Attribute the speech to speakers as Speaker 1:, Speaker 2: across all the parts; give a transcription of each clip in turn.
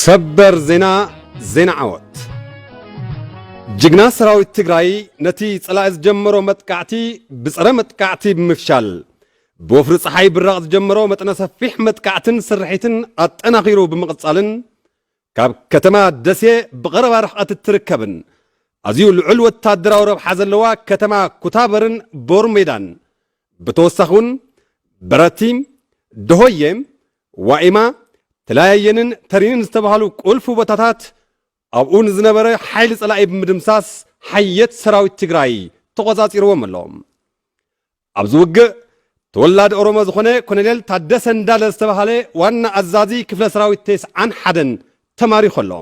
Speaker 1: ሰበር ዜና፣ ዜና ዓወት! ጅግና ሰራዊት ትግራይ ነቲ ጸላኢ ዝጀመሮ መጥቃዕቲ ብጸረ መጥቃዕቲ ብምፍሻል፣ ብወፍሪ ፀሓይ ብራቕ ዝጀመሮ መጠነ ሰፊሕ መጥቃዕትን ስርሒትን ኣጠናኺሩ ብምቕጻልን፣ ካብ ከተማ ደሴ ብቐረባ ርሕቐት እትርከብን ኣዝዩ ልዑል ወታደራዊ ረብሓ ዘለዋ ከተማ ኩታበርን ቦር ሜዳን፣ ብተወሳኺ እውን በረቲ፣ ደሆየ፣ ዋኢማ፣ ተለያየንን ተሪንን ዝተባሃሉ ቁልፊ ቦታታት ኣብኡ ንዝነበረ ሓይሊ ፀላኢ ብምድምሳስ ሓየት ሰራዊት ትግራይ ተቖፃፂርዎም ኣሎ። ኣብዚ ውግእ ተወላዲ ኦሮሞ ዝኾነ ኮሎኔል ታደሰ እንዳለ ዝተባሃለ ዋና ኣዛዚ ክፍለ ሰራዊት 91 ተማሪኹ ኣሎ።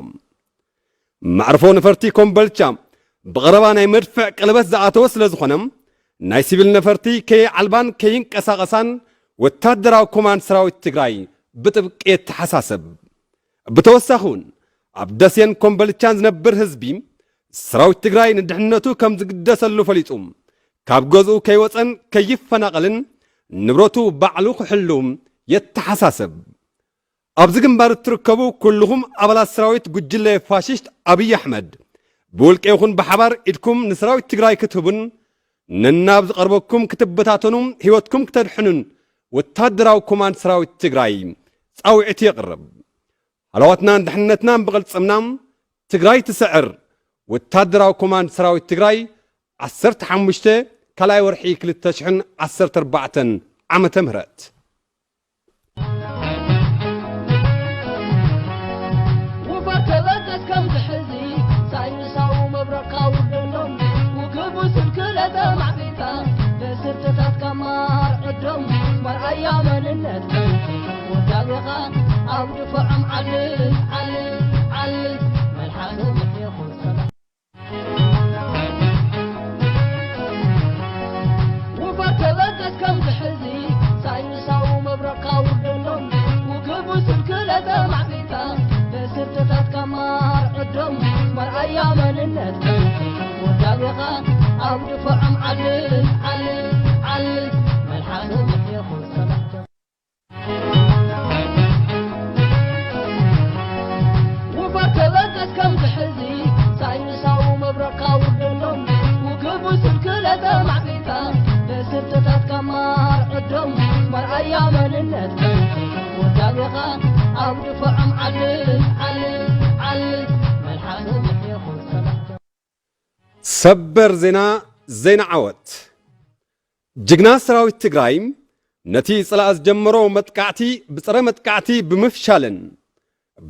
Speaker 1: መዕርፎ ነፈርቲ ኮምበልቻ ብቐረባ ናይ መድፍዕ ቀለበት ዝኣተወ ስለ ዝኾነ ናይ ሲቪል ነፈርቲ ከይዓልባን ከይንቀሳቐሳን ወታደራዊ ኮማንድ ሰራዊት ትግራይ ብጥብቂ የተሓሳስብ። ብተወሳኺ እውን ኣብ ደሴን ኮምበልቻን ዝነብር ህዝቢ ሰራዊት ትግራይ ንድሕነቱ ከም ዝግደሰሉ ፈሊጡ ካብ ገዝኡ ከይወፀን ከይፈናቐልን ንብረቱ ባዕሉ ክሕሉ የተሓሳስብ። ኣብዚ ግንባር እትርከቡ ኩልኹም ኣባላት ሰራዊት ጉጅለ ፋሽስት ኣብይ ኣሕመድ ብውልቀ ይኹን ብሓባር ኢድኩም ንሰራዊት ትግራይ ክትህቡን ነናብ ዝቐርበኩም ክትበታተኑ ህይወትኩም ክተድሕኑን ወታደራዊ ኮማንድ ሰራዊት ትግራይ ፃውዒት የቕርብ። ሃለዋትናን ድሕነትናን ብቕልፅምና፣ ትግራይ ትስዕር! ወታደራዊ ኮማንድ ሰራዊት ትግራይ፣ 15 ካልኣይ ወርሒ 2014 ዓመተ ምህረት።
Speaker 2: ውፈር ተበገስ ከም ዝሕዚ ሳይንሳዊ መብረቕካ ውርደሎም፣ ውግቡ ስልክለተ ማዕቢልካ ብስልትታትካ ማርዕዶም፣ መርኣያ መንነት ወዳቤኻ ኣብ ድፍዖም ዓልል ዓልል ዓልል መልሓስ ምሒኹ ሰላም። ውፈር ተበገስ ከም ዝሕዚ ሳይንሳዊ መብረቕካ ውርደሎም፣ ውግቡ ስልክለተ ማዕቢልካ ብስልትታትካ ማርዕዶም፣ መርኣያ መንነት ወዳቤኻ ኣብ ድፍዖም ዓልል ዓልል ዓልል መልሓስ ምሒኹ ሰላሕተ። ውፈር ተበገስ ከም ዝሕዚ ሳይንሳዊ መብረቕካ ውርደሎም፣ ውግቡ ስልክለተ ማዕቢልካ ብስልትታትካ ማርዕዶም፣ መርኣያ መንነት ወዳቤኻ ኣብ ድፍዖም ዓልል ዓልል ዓልል መልሓስ ምሒኹ ሰላሕተ።
Speaker 1: ሰበር ዜና፣ ዜና ዓወት! ጅግና ሰራዊት ትግራይ ነቲ ፀላኢ ዝጀመሮ መጥቃዕቲ ብፀረ መጥቃዕቲ ብምፍሻልን፣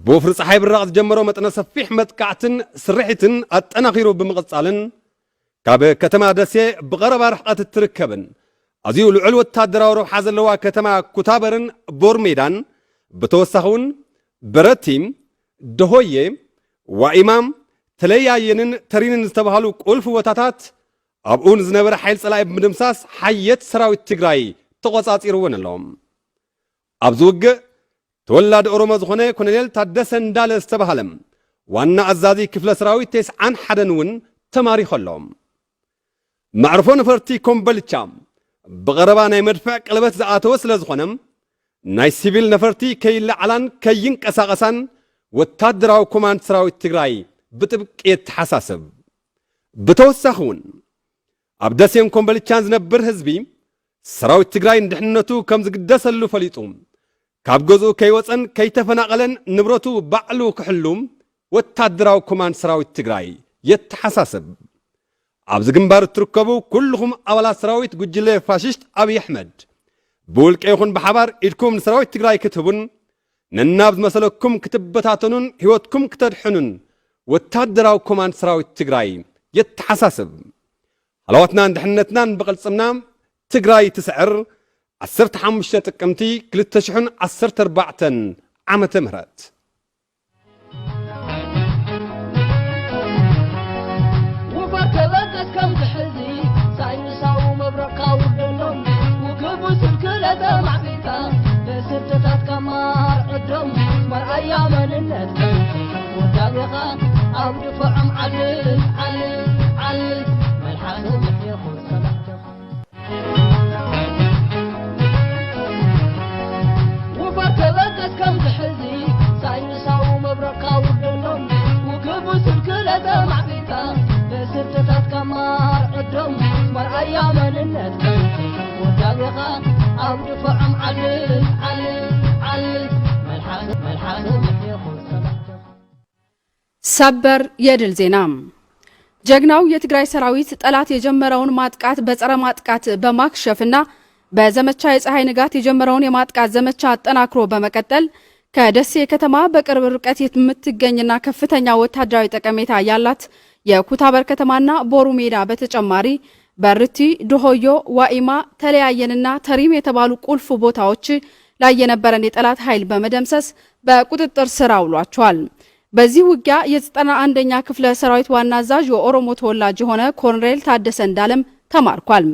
Speaker 1: ብወፍሪ ፀሓይ ብራቕ ዝጀመሮ መጠነ ሰፊሕ መጥቃዕትን ስርሒትን ኣጠናኺሩ ብምቕፃልን፣ ካብ ከተማ ደሴ ብቐረባ ርሕቐት እትርከብን ኣዝዩ ልዑል ወታደራዊ ረብሓ ዘለዋ ከተማ ኩታበርን ቦር ሜዳን፣ ብተወሳኺ እውን በረቲ፣ ደሆየ፣ ዋኢማም፣ ተለያየንን ተሪንን ዝተባሃሉ ቁልፊ ቦታታት ኣብኡ ንዝነበረ ሓይሊ ፀላኢ ብምድምሳስ ሓየት ሰራዊት ትግራይ ተቖፃፂርወን ኣሎ። ኣብዚ ውግእ ተወላዲ ኦሮሞ ዝኾነ ኮሎኔል ታደሰ እንዳለ ዝተባሃለ ዋና ኣዛዚ ክፍለ ሰራዊት 91 እውን ተማሪኹ ኣሎ። መዕርፎ ነፈርቲ ኮምበልቻ ብቐረባ ናይ መድፍዕ ቀለበት ዝኣተወ ስለ ዝኾነ ናይ ሲቪል ነፈርቲ ከይለዓላን ከይንቀሳቐሳን ወታደራዊ ኮማንድ ሰራዊት ትግራይ ብጥብቂ የተሓሳስብ። ብተወሳኺ እውን ኣብ ደሴን ኮምበልቻን ዝነብር ህዝቢ ሰራዊት ትግራይ ንድሕነቱ ከም ዝግደሰሉ ፈሊጡ ካብ ገዝኡ ከይወፀን ከይተፈናቐለን ንብረቱ ባዕሉ ክሕሉ ወታደራዊ ኮማንድ ሰራዊት ትግራይ የተሓሳስብ። ኣብዚ ግንባር እትርከቡ ኩልኹም ኣባላት ሰራዊት ጉጅለ ፋሽስት ኣብይ ኣሕመድ ብውልቀ ይኹን ብሓባር ኢድኩም ንሰራዊት ትግራይ ክትህቡን ነናብ ዝመሰለኩም ክትበታተኑን ህይወትኩም ክተድሕኑን ወታደራዊ ኮማንድ ሰራዊት ትግራይ የተሓሳስብ። ሃለዋትናን ድሕነትናን ብቕልፅምና፣ ትግራይ ትስዕር! 15 ጥቅምቲ 2014 ዓመተ ምህረት።
Speaker 2: ውፈር ተበገስ ከም ዝሕዚ ሳይንሳዊ መብረቕካ ውርደሎም፣ ውግቡ ስልክለተ ማዕቢልካ ብስልትታትካ ማርዕዶም፣ መርኣያ መንነት ወዳቤኻ ኣብ ድፍዖም ዓልል ዓልል ዓልል መልሓስ ምሒኹ ሰላሕተ። ውፈር ተበገስ ከም ዝሕዚ ሳይንሳዊ መብረቕካ መብረቕካ ውርደሎም ውግቡ ስልክለተ ማዕቢልካ ብስልትታትካ ማርዕዶም መርኣያ መንነት ወዳቢኻ ኣብ ድፍዖም ዓልል ዓልል ዓልል መልሓስ መልሓስ ምሕኹን ሰላምትኻ።
Speaker 3: ሰበር የድል ዜና። ጀግናው የትግራይ ሰራዊት ጠላት የጀመረውን ማጥቃት በጸረ ማጥቃት በማክሸፍና በዘመቻ የፀሐይ ንጋት የጀመረውን የማጥቃት ዘመቻ አጠናክሮ በመቀጠል ከደሴ ከተማ በቅርብ ርቀት የምትገኝና ከፍተኛ ወታደራዊ ጠቀሜታ ያላት የኩታበር ከተማና ቦሩ ሜዳ በተጨማሪ በርቲ፣ ድሆዮ፣ ዋኢማ፣ ተለያየንና ተሪም የተባሉ ቁልፍ ቦታዎች ላይ የነበረን የጠላት ኃይል በመደምሰስ በቁጥጥር ስር አውሏቸዋል። በዚህ ውጊያ የ91ኛ ክፍለ ሰራዊት ዋና አዛዥ የኦሮሞ ተወላጅ የሆነ ኮሎኔል ታደሰ እንዳለም ተማርኳል።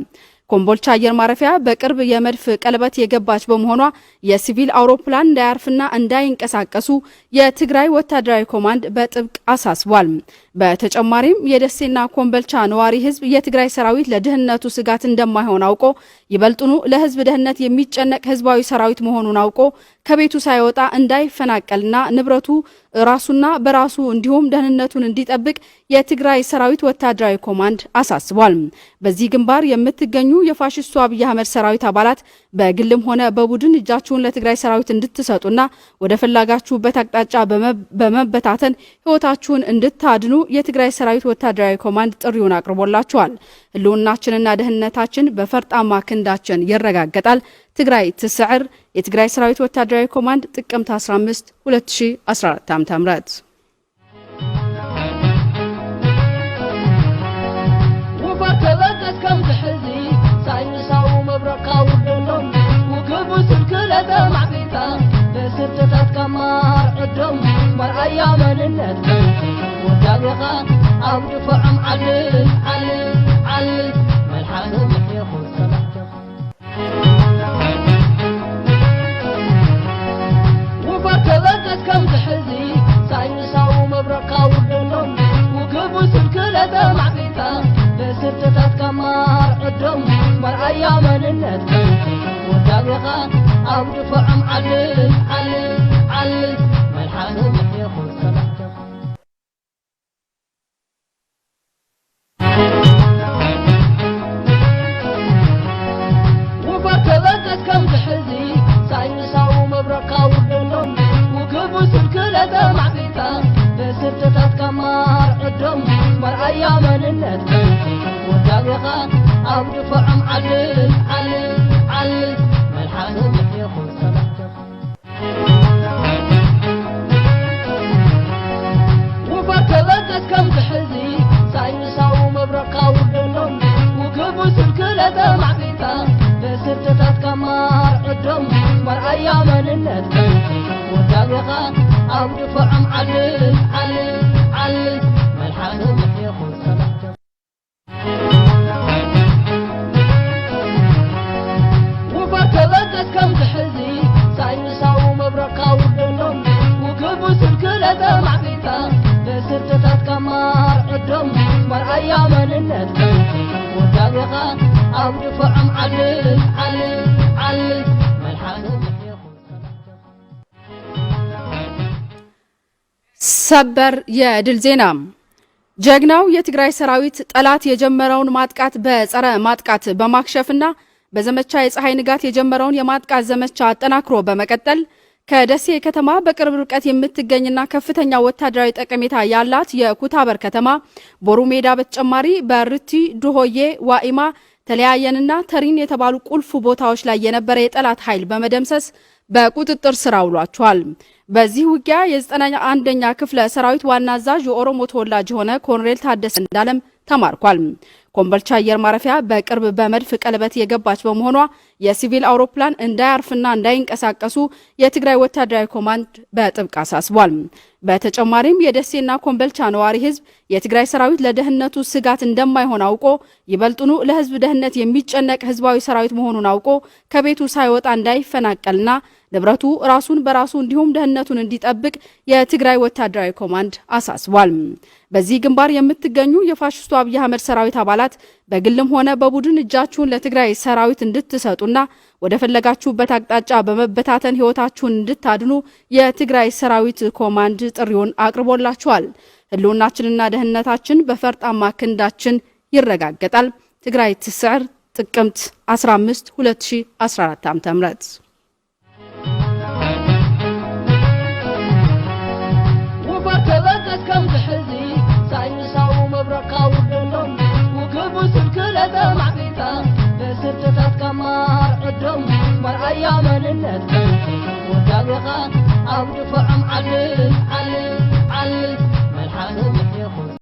Speaker 3: ኮምቦልቻ አየር ማረፊያ በቅርብ የመድፍ ቀለበት የገባች በመሆኗ የሲቪል አውሮፕላን እንዳያርፍና እንዳይንቀሳቀሱ የትግራይ ወታደራዊ ኮማንድ በጥብቅ አሳስቧል። በተጨማሪም የደሴና ኮምቦልቻ ነዋሪ ሕዝብ የትግራይ ሰራዊት ለደህንነቱ ስጋት እንደማይሆን አውቆ ይበልጡኑ ለሕዝብ ደህንነት የሚጨነቅ ህዝባዊ ሰራዊት መሆኑን አውቆ ከቤቱ ሳይወጣ እንዳይፈናቀልና ንብረቱ ራሱና በራሱ እንዲሁም ደህንነቱን እንዲጠብቅ የትግራይ ሰራዊት ወታደራዊ ኮማንድ አሳስቧል። በዚህ ግንባር የምትገኙ የፋሽስቱ አብይ አህመድ ሰራዊት አባላት በግልም ሆነ በቡድን እጃችሁን ለትግራይ ሰራዊት እንድትሰጡና ወደ ፈላጋችሁበት አቅጣጫ በመበታተን ህይወታችሁን እንድታድኑ የትግራይ ሰራዊት ወታደራዊ ኮማንድ ጥሪውን አቅርቦላችኋል። ህልውናችንና ደህንነታችን በፈርጣማ ክንዳችን ይረጋገጣል። ትግራይ ትስዕር። የትግራይ ሰራዊት ወታደራዊ ኮማንድ ጥቅምት 15 2014 ዓ.ም።
Speaker 2: ውፈር ተበገስ ከም ዝሕዚ ሳይንሳዊ መብረቕካ ውርደሎም ውግቡ ስልክለተ ማዕቢልካ ብስልትታትካ ማርዕዶም መርኣያ መንነት ወዳቢኻ ኣብ ድፍዖም ዓልል ዓልል ዓልል መልሓስ ምሕኹን ሰላምትኻ። ውፈር ተበገስ ከም ዝሕዚ ሳይንሳዊ መብረቕካ ውርደሎም ውግቡ ስልክለተ ማዕቢልካ ብስልትታትካ ማርዕዶም መርኣያ መንነት ወዳቢኻ ኣብ ድፍዖም ዓልል ዓልል ዓልል መልሓስ ምሕኹን ሰላምትኻ። ውፈር ተበገስ ከም ዝሕዚ ሳይንሳዊ መብረቕካ ውርደሎም ውግቡ ስልክለተ ማዕቢልካ ብስልትታትካ ማርዕዶም መርኣያ መንነት ወዳቢኻ ኣብ ድፍዖም ዓልል ዓልል ዓልል መልሓስ ምሕኹን ሰላምትኻ። ውፈር ተበገስ ከም ዝሕዚ ሳይንሳዊ መብረቕካ ውርደሎም ውግቡ ስልክለተ ማዕቢልካ ብስልትታትካ ማርዕዶም መርኣያ መንነት ወዳቢኻ ኣብ ድፍዖም ዓልል ዓልል ዓልል መልሓስ ምሕኹን ሰላምትኻ። ውፈር ተበገስ ከም ዝሕዚ ሳይንሳዊ መብረቕካ ውርደሎም ውግቡ ስልክለተ ማዕቢልካ ብስልትታትካ ማርዕዶም መርኣያ መንነት ወዳቢኻ ኣብ ድፍዖም ዓልል ዓልል ዓልል መልሓስ ምሕኹን ሰላምትኻ።
Speaker 3: ሰበር የድል ዜና። ጀግናው የትግራይ ሰራዊት ጠላት የጀመረውን ማጥቃት በጸረ ማጥቃት በማክሸፍና በዘመቻ የፀሐይ ንጋት የጀመረውን የማጥቃት ዘመቻ አጠናክሮ በመቀጠል ከደሴ ከተማ በቅርብ ርቀት የምትገኝና ከፍተኛ ወታደራዊ ጠቀሜታ ያላት የኩታበር ከተማ ቦሩ ሜዳ በተጨማሪ በርቲ፣ ድሆዬ፣ ዋኢማ፣ ተለያየንና ተሪን የተባሉ ቁልፍ ቦታዎች ላይ የነበረ የጠላት ኃይል በመደምሰስ በቁጥጥር ስር አውሏቸዋል። በዚህ ውጊያ የ91ኛ ክፍለ ሰራዊት ዋና አዛዥ የኦሮሞ ተወላጅ የሆነ ኮሎኔል ታደሰ እንዳለም ተማርኳል። ኮምቦልቻ አየር ማረፊያ በቅርብ በመድፍ ቀለበት የገባች በመሆኗ የሲቪል አውሮፕላን እንዳያርፍና እንዳይንቀሳቀሱ የትግራይ ወታደራዊ ኮማንድ በጥብቅ አሳስቧል። በተጨማሪም የደሴና ኮምቦልቻ ነዋሪ ሕዝብ የትግራይ ሰራዊት ለደህንነቱ ስጋት እንደማይሆን አውቆ ይበልጡኑ ለሕዝብ ደህንነት የሚጨነቅ ህዝባዊ ሰራዊት መሆኑን አውቆ ከቤቱ ሳይወጣ እንዳይፈናቀልና ንብረቱ ራሱን በራሱ እንዲሁም ደህንነቱን እንዲጠብቅ የትግራይ ወታደራዊ ኮማንድ አሳስቧል። በዚህ ግንባር የምትገኙ የፋሽስቱ አብይ አህመድ ሰራዊት አባላት በግልም ሆነ በቡድን እጃችሁን ለትግራይ ሰራዊት እንድትሰጡና ወደ ፈለጋችሁበት አቅጣጫ በመበታተን ህይወታችሁን እንድታድኑ የትግራይ ሰራዊት ኮማንድ ጥሪውን አቅርቦላችኋል። ህልውናችንና ደህንነታችን በፈርጣማ ክንዳችን ይረጋገጣል። ትግራይ ትስዕር። ጥቅምት 15 2014 ዓ.ም።
Speaker 2: ውፈር ተበገስ ከም ዝሕዚ ሳይንሳዊ መብረቕካ ውርደሎም ውክቡ ስልክለተ ማዕቢልካ ብስልትታትካ ማርዕዶም መርኣያ መንነት ወዳቢኻ ኣብ ድፍዖም ዓልል ዓልል ዓልል።